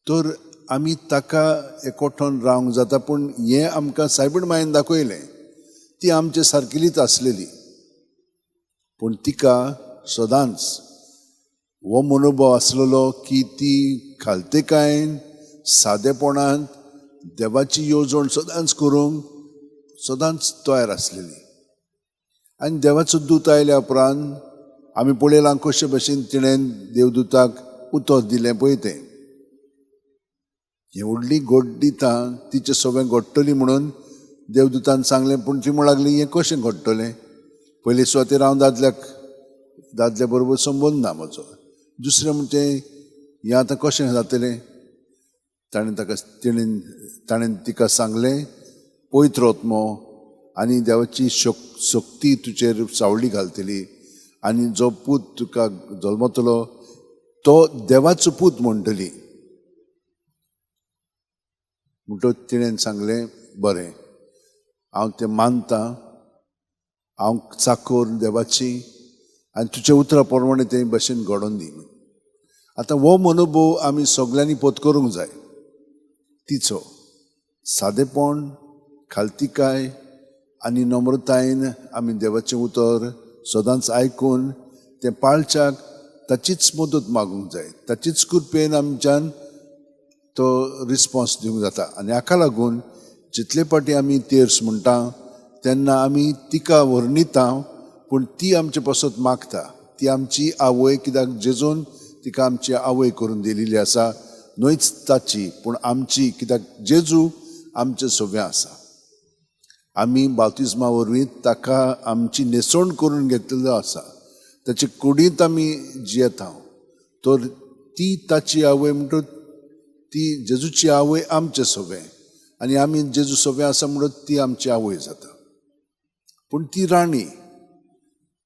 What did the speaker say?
तर आमी ताका एकोठोन रावंक जाता. पूण हें आमकां सायबीण मायेन दाखयलें, ती आमचे सारकेलीच आसलेली, पूण तिका सदांच हो मनोभाव आसलेलो की ती खालतेकायेन सादेपणान देवाची येवजण सदांच करूंक सदांच तयार आसलेली. आनी देवाचो दूत आयल्या उपरांत आमी पळयलां कशे भशेन तिणें देवदूताक उतर दिलें पळय तें. ही व्हडली घडणितां तिचें सगळें घडटली म्हणून देवदूतान सांगलें, पूण ती म्हणूंक लागली, हें कशें घडटलें? पयले सुवातेर हांव दादल्या बरोबर संबंद ना म्हजो, दुसरें म्हणजे हें आतां कशें जातलें? ताणें ताका तिणें ताणें तिका सांगलें, पवित्र आत्मो आनी देवाची शक्ती तुजेर सावळी घालतली आनी जो पूत तुका जल्मतलो तो देवाचो पूत म्हणटली. म्हणटकच तिणें सांगलें, बरें, हांव तें मानतां, हांव चाकोर देवाची आनी तुज्या उतरा प्रमाणे ते भशेन घडोवन दी. आतां हो मनोभव आमी सगल्यांनी पोत करूंक जाय. तिचो सादेपण, खालतिकाय आनी नम्रतायेन आमी देवाचें उतर सदांच आयकून तें पाळच्याक ताचीच मदत मागूंक जाय. ताचीच कृपेन आमच्यान तो रिस्पोन्स दिवंक जाता. आनी हाका लागून जितले फावटी आमी तेर्स म्हणटा तेन्ना आमी तिका वर्णिता, पूण ती आमचे पासत मागता. ती आमची आवय, कित्याक जेजून तिका आमची आवय करून दिलेली आसा. न्हयच ताची पूण आमची, कित्याक जेजू आमचे सगळें आसा. आमी बाप्तिज्मा वरवीं ताका आमची न्हेसवण करून घेतलेलो आसा, ताचे कुडींत आमी जियेता. तर ती ताची आवय म्हणटकच ती जेजूची आवय आमचे सगळें, आनी आमी जेजू सगळें आसा म्हणून ती आमची आवय जाता. पूण ती राणी